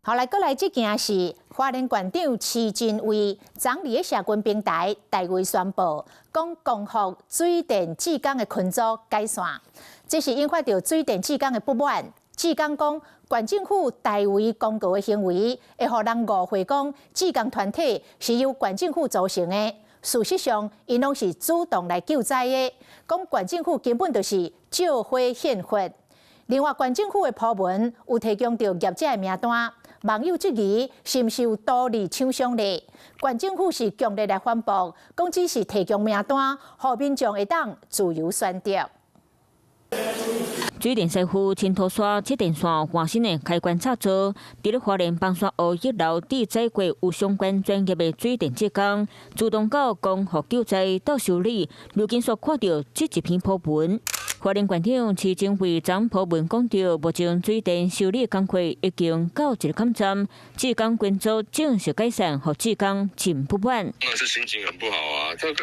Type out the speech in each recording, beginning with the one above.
好來，閣來這件是花蓮縣長徐榛蔚，昨佇咧社群平台代為宣布，講光復水電志工的群組解散，這是引發著水電志工的不滿。志工講，縣政府代為公告的行為，會予人誤會講志工團體是由縣政府組成的。事實上，𪜶攏是主動來救災的。講縣政府根本就是借火獻佛。另外，縣政府的鋪文有提供著業者的名單，網友質疑是毋是有圖利廠商咧？縣政府是強烈來反駁，講只是提供名單，予民眾會當自由選擇。水電師傅清塗刷切電線換新的開關插座，佇咧花蓮枋山湖一樓地災過有相關專業的水電職工，主動到光復救災鬥修理，如今煞看著這一篇鋪文。花蓮縣長徐榛蔚昨鋪文講著，目前水電修理工課已經到一个坎站，志工群組正式解散，予志工真不滿。那是心情很不好啊！這個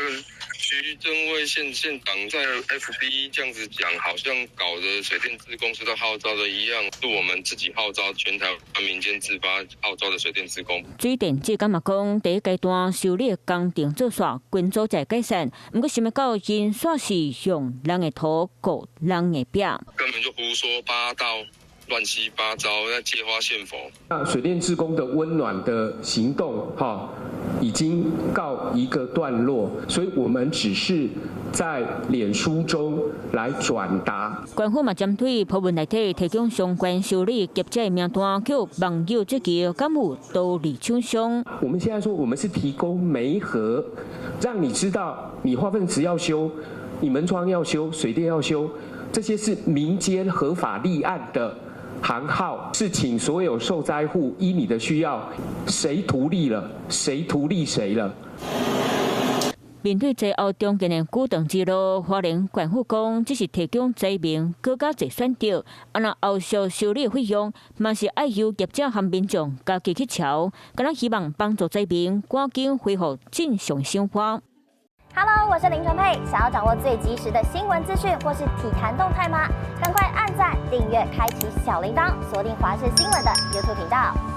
徐榛蔚縣縣長在 FB 這樣子講，好像搞得水電志工是他號召的一樣，是我們自己號召全台灣民間自發號召的水電志工。水電志工嘛講，第一階段修理工程做煞，群組才解散。毋過想欲到𪜶煞是用人的圖顧人的壁，根本就胡說八道、亂七八糟，在借花獻佛。那水電志工的溫暖的行動，哈，已經告一個段落，所以我們只是在臉書中來轉達。官府嘛針對鋪文內底提供相關修理業者的名單，叫網友質疑敢有圖利廠商。我們現在說，我們是提供媒合，讓你知道你化糞池要修，你門窗要修，水電要修，這些是民間合法立案的行號，是請所有受災戶依你的需要，誰圖利了，誰圖利誰了。面對災後重建的古長之路，花蓮縣府講，只是提供災民閣較濟選擇，啊若後續修理費用，嘛是愛由業者和民眾家己去籌，敢若希望幫助災民趕緊恢復正常生活。 Hello，我是林純佩。想要掌握最及時的新聞資訊或是體壇動態嗎？趕快按讚、訂閱、開啟小鈴鐺，鎖定華視新聞的 YouTube 頻道。